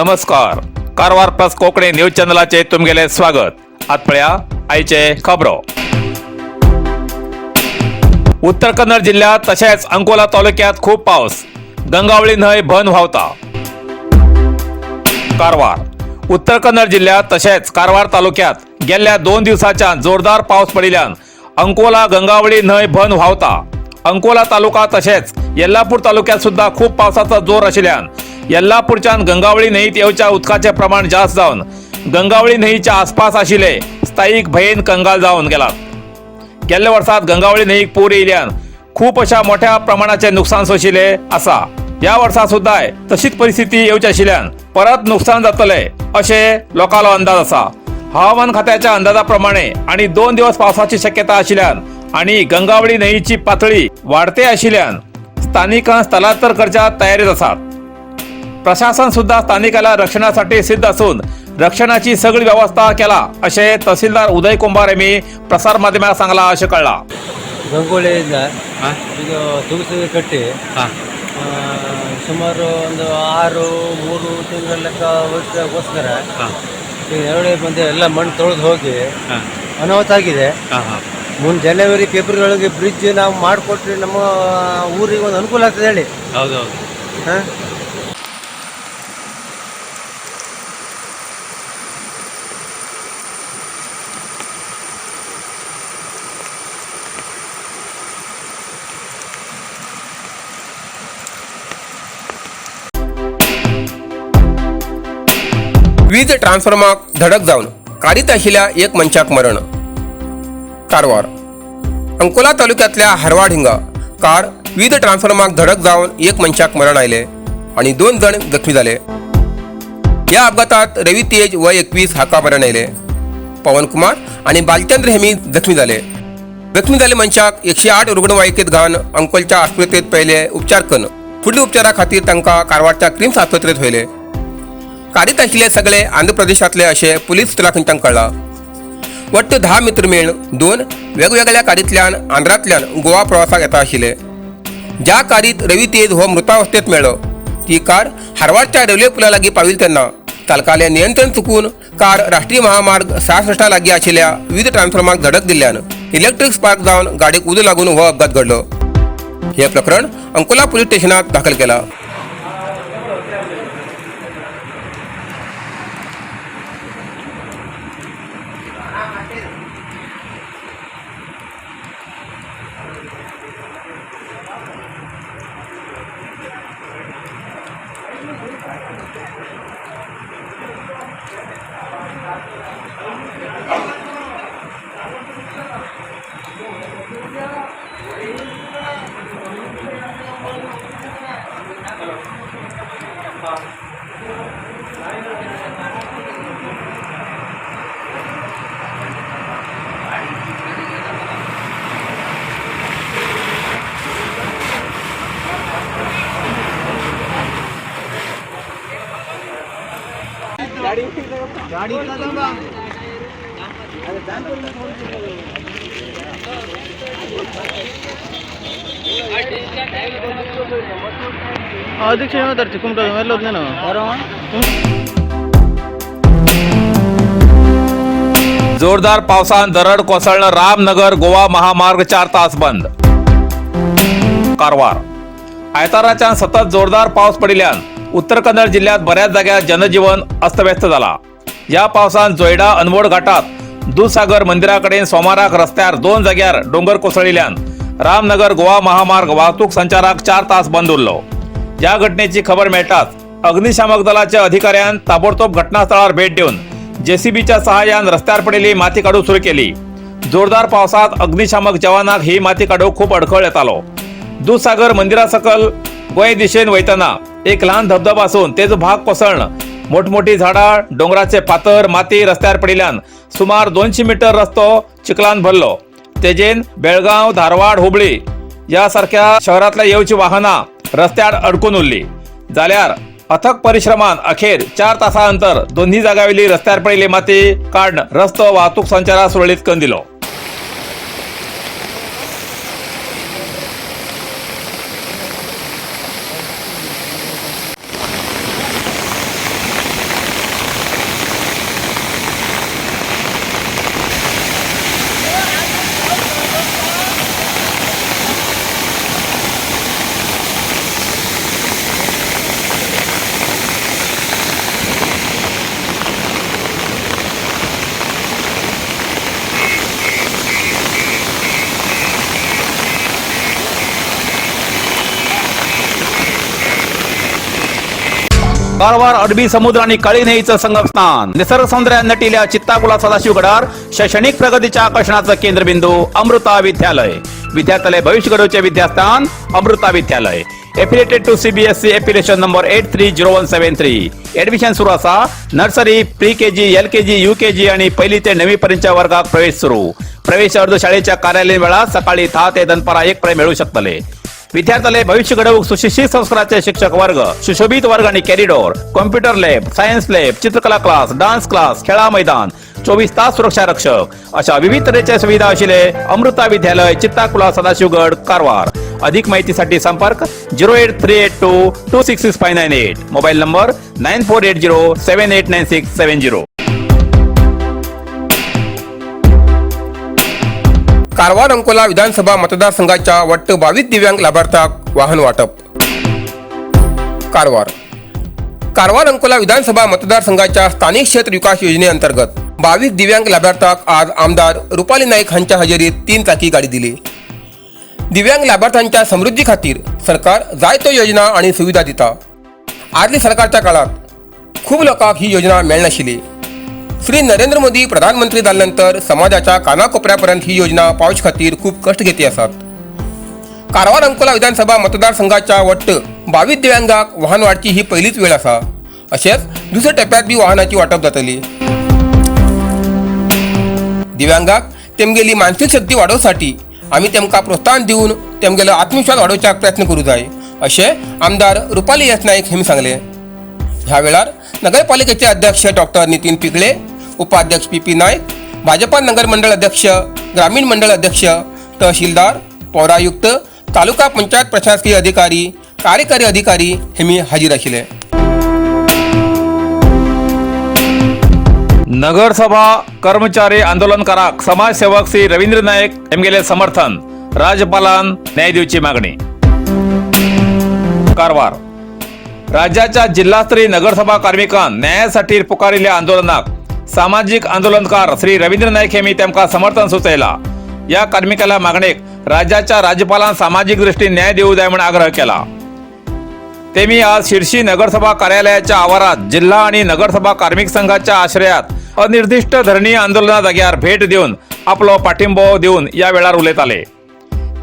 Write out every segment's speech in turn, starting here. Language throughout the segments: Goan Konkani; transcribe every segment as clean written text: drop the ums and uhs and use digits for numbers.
नमस्कार, कारवार प्लस कोंकणी न्यूज चॅनलाचे तुमगेले स्वागत. आत पळया आयचे खबरो. उत्तर कन्नड जिल्ह्यात तशेंच अंकोला तालुक्यात खूप पाऊस, गंगावळी न्हंय भन व्हावता. कारवार. उत्तर कन्नड जिल्ह्यात तशेंच कारवार तालुक्यात गेल्ल्या 2 दिवसाच्या जोरदार पाऊस पडिल्ल्यान अंकोला गंगावळी न्हंय भन व्हावता. अंकोला तालुका तशेंच येल्लापूर तालुक्यात सुद्धा खूप पावसाचा जोर आशिल्ल्यान येल्लापूरच्यान गंगावळी न्हंयेत येवच्या उदकाचें प्रमाण जास्त जावन गंगावळी न्हंयेच्या आसपास आशिल्ले स्थायीक भंयेन कंगाल जावन गेलात. गेल्ल्या वर्सात गंगावळी न्हंयेक पूर येयल्यान खूप अशा मोठ्या प्रमाणाचे नुकसान सोशिल्लें आसा. ह्या वर्सा सुद्दां तशीच परिस्थिती येवची आशिल्ल्यान परत नुकसान जातलें अशें लोकांलो अंदाज आसा. हवामान खात्याच्या अंदाजा प्रमाणे आणि 2 दिवस पावसाची शक्यता आशिल्ल्यान आणि गंगावळी न्हंयेची पातळी वाढते आशिल्ल्यान स्थानिकां स्थलांतर करच्या तयारीत आसात. प्रशासन सुद्धा स्थानिकाला रक्षणासाठी सिद्ध असून रक्षणाची सगळी व्यवस्था केला असे तहसीलदार उदय कुंभार यांनी प्रसार माध्यमात सांगला अशें कळ्ळां. ಗಂಗೋಳಿಯಿಂದ ಇದು ತುಳಸಿ ಕಟ್ಟಿ ಸುಮಾರು ಒಂದು 6-3 ತಿಂಗಳ ಲೆಕ್ಕ ವರ್ಷಕ್ಕೋಸ್ಕರ ಈಗ ಎರಡೇ ಬಂದು ಎಲ್ಲ ಮಣ್ಣು ತೊಳೆದು ಹೋಗಿ ಅನಾಹುತ ಆಗಿದೆ. ಮುಂದೆ ಜನವರಿ ಫೆಬ್ರವರಿ ಒಳಗೆ ಬ್ರಿಡ್ಜ್ ನಾವು ಮಾಡಿಕೊಟ್ರೆ ನಮ್ಮ ಊರಿಗೆ ಒಂದು ಅನುಕೂಲ ಆಗ್ತದೆ ಹೇಳಿ. ಹೌದೌದು. ಹಾಂ. वीज ट्रान्सफॉर्माक धडक जावन कारीत आशिल्ल्या एक मनशाक मरण. कारवार. अंकोला तालुक्यांतल्या हरवाड हिंगा कार वीज ट्रान्सफॉर्माक धडक जावन एक मनशाक मरण आयले आनी 2 जाण जखमी जाले. ह्या अपघातात रवी तेज वय 21 हाका मरण आयले. पवन कुमार आनी बालचंद्र हेमी जखमी जाले. जखमी जाल्ले मनशाक 108 रुग्णवाहिकेत घावन अंकोलच्या आस्पत्रेत पयले उपचार करून फुडल्या उपचारा खातीर तांकां कारवारच्या क्रिम्स आस्पत्रेत व्हेले. कारीत आशिल्ले सगळे आंध्र प्रदेशांतले अशें पुलीस सूत्रां कळ्ळां. वट्ट 10 मित्र मेळून 2 वेगवेगळ्या कारींतल्यान आंध्रांतल्यान गोवा प्रवासाक येता आशिल्ले. ज्या कारीत रवी तेज हो मृतावस्थेत मेळ्ळो ती कार हारवाडच्या रेल्वे पुला लागीं पाविल्ली तेन्ना चालकालें नियंत्रण चुकून कार राष्ट्रीय महामार्ग 66 लागीं आशिल्ल्या वीज ट्रान्सफॉर्माक धडक दिल्ल्यान इलेक्ट्रीक स्पार्क जावन गाडयेक उजो लागून हो अपघात घडलो. हें प्रकरण अंकोला पुलीस स्टेशनात दाखल केलां. जोरदार पावसान दरड कोसळणं रामनगर गोवा महामार्ग 4 तास बंद. कारवार. आयताराच्यान सतत जोरदार पाऊस पडिल्ल्यान उत्तर कन्नड जिल्ह्यात बऱ्याच जाग्यार जनजीवन अस्तव्यस्त जाला. ह्या पावसान जोयडा अनमोड घाटात दुधसागर मंदिराकडेन सोमाराक रस्त्यार 2 जाग्यार डोंगर कोसळिल्ल्यान रामनगर गोवा महामार्ग वाहतूक संचाराक 4 तास बंद उरलो. ह्या घटनेची खबर मेळटाच अग्निशामक दलाच्या अधिकाऱ्यान ताबडतोब घटनास्थळार भेट दिवन जेसीबीच्या सहाय्यान रस्त्यार पडिल्ली माती काडूंक सुरू केली. जोरदार पावसात अग्निशामक जवानाक ही माती काडूंक खूब अडखळ येतालो. दुधसागर मंदिरा सकल गोंय दिशेन वयतना एक ल्हान धबधबो आसून तेजो भाग कोसळ्ळ मोठमोठी झाडां, डोंगराचे पातर, माती रस्त्यार पडिल्ल्यान सुमार 200 मीटर रस्तो चिखलान भरलो. तेजेन बेळगांव, धारवाड, हुबळी या सारख्या शहरांतल्या येवची वाहनां रस्त्यार अडकून उरली. जाल्यार अथक परिश्रमान अखेर 4 तासां नंतर दोन्ही जाग्यावेली रस्त्यार पडिल्ली माती काडून रस्तो वाहतूक संचाराक सुरळीत करून दिलो. कारवार अरबी समुद्र आणि काळी न्हंयेचं संगमस्थान, निसर्ग सौंदर्यान नटिल्या चित्ताकुला सदाशिवगडार शैक्षणिक प्रगतीच्या आकर्षणाचं केंद्रबिंदू अमृता विद्यालय. विद्यार्थ्यालय भविष्य घडवचे विद्यास्थान अमृता विद्यालय. Affiliated to CBSE, affiliation number 830173. Admission सुरू असा. Nursery, pre KG, LKG, UKG आणि पहिली ते नववी पर्यंतच्या वर्गात प्रवेश सुरू. प्रवेश अर्ज शाळेच्या कार्यालयीन वेळात सकाळी 10 ते दनपारा 1 पर्यंत मिळू शकतले. विद्यार्थ्याला भविष्य घडवूक सुशिक्षित संस्काराचे शिक्षक वर्ग, सुशोभित वर्ग आणि corridor, computer lab, science lab, चित्रकला क्लास, डान्स क्लास, खेळा मैदान, 24 तास सुरक्षा रक्षक अशा विविध तऱ्हेच्या सुविधा असलेले अमृता विद्यालय, चित्ताकुला, सदाशिवगड, कारवार. अधिक माहितीसाठी संपर्क 08382266598, mobile number 9480789670. Karwar Ankola विधानसभा मतदारसंघाच्या वट्ट 22 दिव्यांग लाभार्थ्याक वाहन वाटप. कारवार. कारवार अंकोला विधानसभा मतदारसंघाच्या स्थानिक क्षेत्र विकास योजनेअंतर्गत 22 दिव्यांग लाभार्थ्याक आज आमदार रुपाली नाईक हांच्या हजेरीत तीन चाकी गाडी दिली. दिव्यांग लाभार्थ्यांच्या समृद्धी खातीर सरकार जायत्यो योजना आणि सुविधा दिता. आदल्या सरकारच्या काळात खूप लोकांक ही योजना मेळनाशिल्ली. श्री नरेंद्र मोदी प्रधानमंत्री जाल्यानंतर समाजाच्या कानाकोपऱ्यापर्यंत ही योजना पावचे खातीर खूप कष्ट घेती आसात. कारवार अंकोला विधानसभा मतदारसंघाच्या वट्ट 22 दिव्यांगाक वाहन वाटची ही पहिलीच वेळ आसा. अशेंच दुसऱ्या टप्प्यात बी वाहनाची वाटप जातली. दिव्यांगाक तेमगेली मानसीक शक्ती वाडोवसाठी आमी तेमकां प्रोत्साहन दिवन तेमगेलो आत्मविश्वास वाडोवच्याक प्रयत्न करूं जाय, अशें आमदार रुपाली एस नाईक हांणी सांगलें. ह्या वेळार नगरपालिकेचे अध्यक्ष डॉक्टर नितीन पिगळे, उपाध्यक्ष पी पी नायक, भाजपा नगर मंडळ अध्यक्ष, ग्रामीण मंडळ अध्यक्ष, तहसीलदार, पौरायुक्त, तालुका पंचायत प्रशासकीय अधिकारी, कार्यकारी अधिकारी हेमी हाजीर आशिल्ले. नगरसभा कर्मचारी आंदोलनकाराक समाजसेवक श्री रवींद्र नायक हेमगेले समर्थन, राज्यपालान न्याय दिवची मागणी. कारवार. राज्याच्या जिल्हास्तरीय नगरसभा कार्मिकान न्यायासाठी पुकारिल्ल्या आंदोलनाक सामाजिक आंदोलनकार श्री रवींद्र नाईक हेमी तेमकां समर्थन सुचयला. या कार्मिकाला मागणेक राज्याच्या राज्यपालान सामाजिक दृष्टीन न्याय देऊ जाय म्हूण आग्रह केला. तेमी आज शिर्शी नगरसभा कार्यालयाच्या आवारात जिल्हा आणि नगरसभा कार्मिक संघाच्या आश्रयात अनिर्दिष्ट धरणी आंदोलना जाग्यार भेट देऊन आपलो पाठिंबो देऊन या वेळार उलयताले.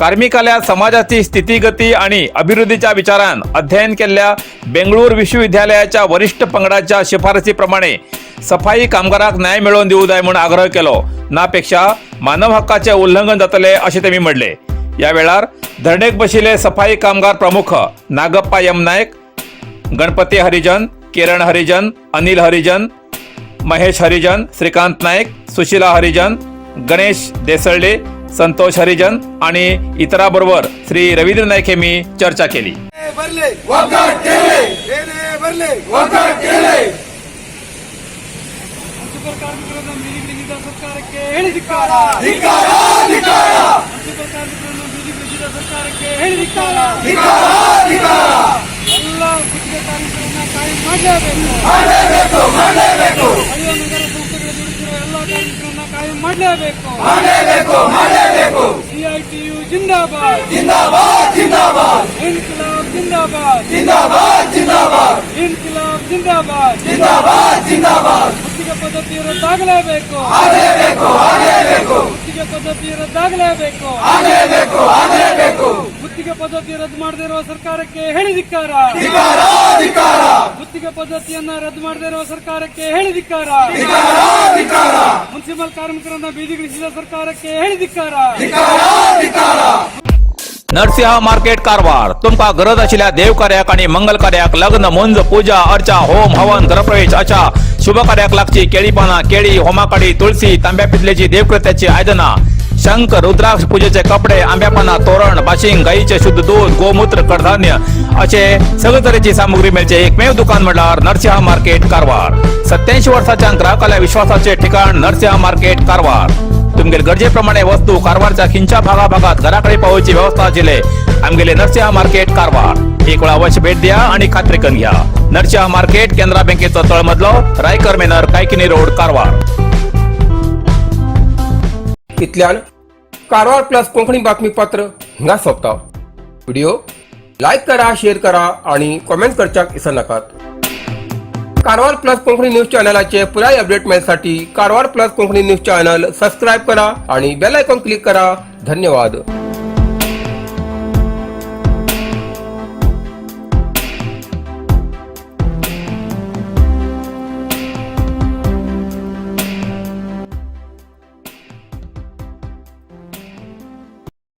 कार्मिकाल्या समाजाची स्थितीगती आणि अभिवृद्धीच्या विचारान अध्ययन केल्ल्या बेंगळूर विश्वविद्यालयाच्या वरिष्ठ पंगडाच्या शिफारसीप्रमाणे सफाई कामगाराक न्याय मेळोवन दिवू जाय म्हूण आग्रह केलो नापेक्षा मानव हक्काचे उल्लंघन जातले अशें तेमी म्हणले. या वेळार धरणेक बशिल्ले सफाई कामगार प्रमुख नागप्पा एम नायक, गणपती हरिजन, किरण हरिजन, अनिल हरिजन, महेश हरिजन, श्रीकांत नाईक, सुशीला हरिजन, गणेश देसळले, संतोष हरिजन आणि इतरांबरोबर श्री रवींद्र नाईक यांनी चर्चा केली. ಬರಲಿ, ಏನೇ ಬರಲಿ. ಮುನ್ಸಿಪಲ್ ಕಾರ್ಮಿಕರನ್ನು ಬೀದಿಗಿಳಿಸಿದ ಸರ್ಕಾರಕ್ಕೆ ಹೇಳಿ ಧಿಕ್ಕಾರ. ಮುನ್ಸಿಪಲ್ ಕಾರ್ಮಿಕರನ್ನು ಬೀದಿಗಿಳಿಸಿದ ಸರ್ಕಾರಕ್ಕೆ ಹೇಳಿ ಧಿಕ್ಕಾರ. ಎಲ್ಲ ಗುತ್ತಿಗೆ ಕಾರ್ಮಿಕರನ್ನ ಕಾಯಂ ಮಾಡಲೇಬೇಕು. ಸ್ಥಳೀಯ ನಗರ ಸಂಸ್ಥೆಗಳು ದುಡಿದಿರುವ ಎಲ್ಲ ಕಾರ್ಮಿಕರನ್ನ ಕಾಯಂ ಮಾಡಲೇಬೇಕು. ಸಿಐಟಿಯು ಜಿಂದಾಬಾದ್, ಇನ್ಕಿಲಾಬ್ ಜಿಂದಾಬಾದ್, ಇನ್ಕಿಲಾಬ್ ಜಿಂದಾಬಾದ್. ಗುತ್ತಿಗೆ ಪದ್ಧತಿ ರದ್ದಾಗಲೇಬೇಕು, ಗುತ್ತಿಗೆ ಪದ್ಧತಿ ರದ್ದಾಗಲೇಬೇಕು. ಗುತ್ತಿಗೆ ಪದ್ಧತಿ ರದ್ದು ಮಾಡದೇ ಇರುವ ಸರ್ಕಾರಕ್ಕೆ ಹೇಳಿ ಧಿಕ್ಕಾರ. ಗುತ್ತಿಗೆ ಪದ್ಧತಿಯನ್ನ ರದ್ದು ಮಾಡದೇ ಇರುವ ಸರ್ಕಾರಕ್ಕೆ ಹೇಳಿ ಧಿಕ್ಕಾರ. ಮುನ್ಸಿಪಲ್ ಕಾರ್ಮಿಕರನ್ನ ಬೀದಿಗಿಳಿಸಿದ ಸರ್ಕಾರಕ್ಕೆ ಹೇಳಿ ಧಿಕ್ಕಾರ. नरसिंह मार्केट कारवार. तुमकां गरज आशिल्ल्या देव कार्याक आणि मंगल कार्याक, लग्न, मुंज, पूजा अर्चा, होम हवन, घरप्रवेश अशा शुभ कार्याक लागची केळी पानां, केळी, होमाकाडी, तुळसी, तांब्या पितलेची देवकृत्याची आयदनां, शंख, रुद्राक्ष, पूजेचे कपडे, आंब्या पानां, तोरण, बाशिंग, गाईचे शुद्ध दूध, गोमूत्र, कडधान्य असे सगळे तरेची सामुग्री मेळचे एकमेव दुकान म्हणल्यार नरसिंह मार्केट कारवार. 87 वर्साच्या ग्राहकाल्या विश्वासाचे ठिकाण नरसिंह मार्केट कारवार. तुमगेले गरजेप्रमाणे वस्तू कारवारच्या खिंच्या भागाभागात घराकडे पावोवची व्यवस्था आशिल्ले आमगेले नरसिंह मार्केट कारवार. एक वेळा अवश्य भेट द्या आणि खात्री करून घ्या. नरसिंह मार्केट, केनरा बँकेचो तळमजलो, रायकर मेनर, कायकिनी रोड, कारवार. इतल्यान कारवार प्लस कोंकणी बातमीपत्र हिंगा सोंपता. व्हिडिओ लायक करा, शेअर करा आणि कॉमेंट करच्याक विसरनाकात. कारवार प्लस कोंकणी न्यूज चॅनलाचे पुराय update मेळसाठी Karwar plus Konkani news channel subscribe करा आणि बेल आयकॉन क्लिक करा. धन्यवाद.